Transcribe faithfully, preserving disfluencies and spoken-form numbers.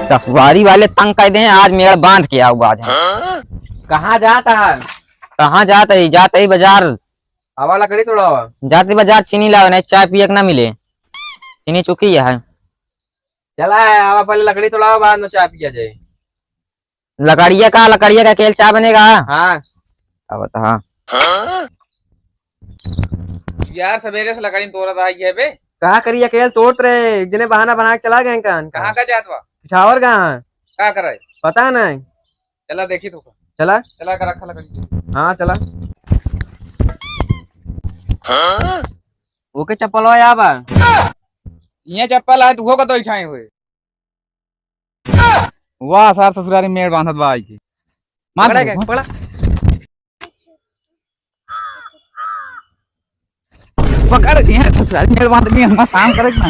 ससुरारी वाले तंग कर दे हैं, आज मेड़ बांध के आऊ आज हम। कहाँ जात है? कहाँ जात है? जात है बाजार। आवा लकड़ी तोड़ावा। जात है बाजार, चीनी लावे, नहीं चाय पिए के ना मिले, चीनी चुकी है। चला है, आवा पहले लकड़ी तोड़ावा, बाद में चाय पिया जाए। लकड़िया का, लकड़िया का केल चाय बनेगा? हाँ। अब तो हाँ। यार, सवेरे से लकड़ी तोड़त आई है बे। का करी, अकेल तोड़त रहे, एक जने बहाना बना के चला गए कान का। कहाँ का जात बा? पिठावर कहाँ? का करे? पता नहीं। चला देखी तो। चला। चला के रखा लकड़ी। हाँ, चला। ओके चप्पल हो या बा? ये चप्पल है, तू हो का तो इठाए हुए। वाह, सार ससुरारी मेड़ बांधत बा आई के। मार पकड़ा सबको, के, हाँ। पकड़ा। पकड़, यहाँ ससुरारी मेड़ बांध के हम काम करे के ना।